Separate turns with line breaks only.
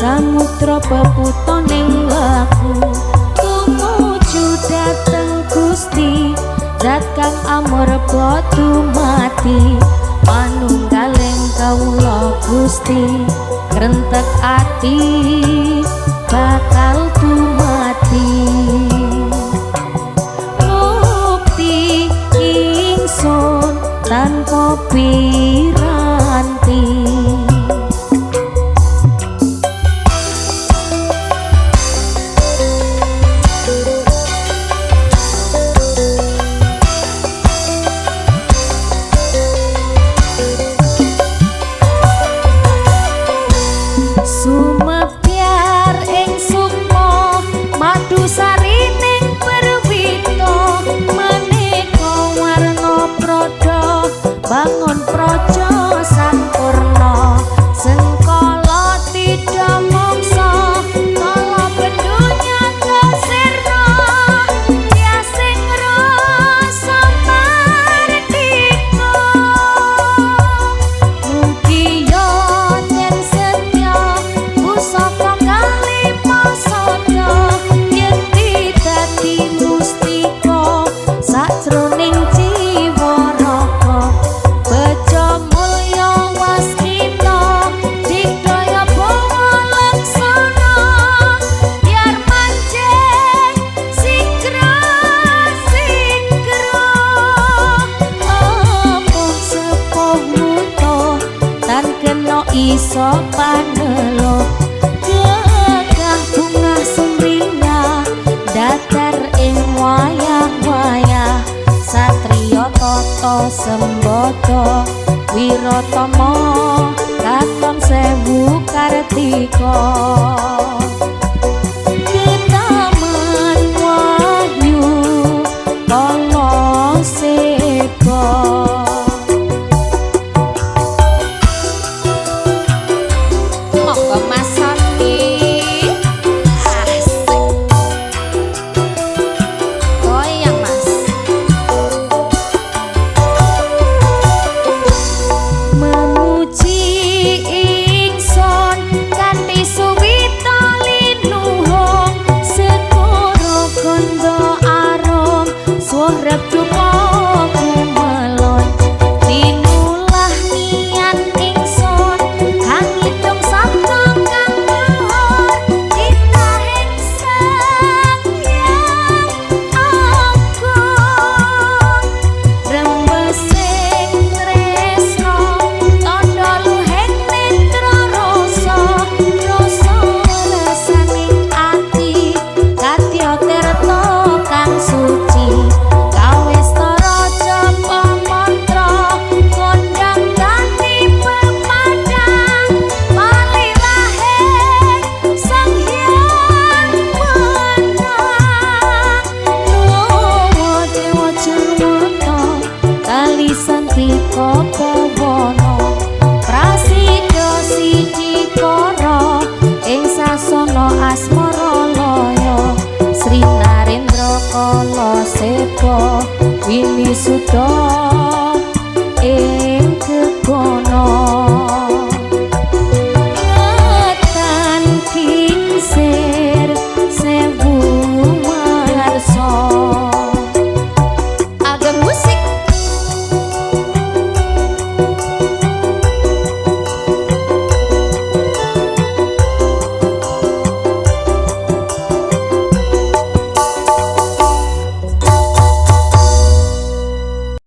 Samudra peputoning laku tumuju dhateng Gusti, zat kang amurba dumadi manunggaling kawula Gusti, krentek ati bakal dumadi. Mukti ingsun tanpa piranti. Sumebyar ing sukma madu sarining perwita, maneka warna prada bangun praja sampurna. Sengkala tidha mangsa kala bendunya kasirna, tiasing rasa mardika. Mugi yen setya pusaka kalima sada, yekti dadi mustika sajroning jiwa raga. Bejo mulya waskita digdaya bawa laksana, biar manjing sigra sigra. Amung sepuh wuta tan kena iso panelo, gegah bungah sumringah datar ing wayah-wayah. Satriya tata sembada wiratama katon sewu kartika.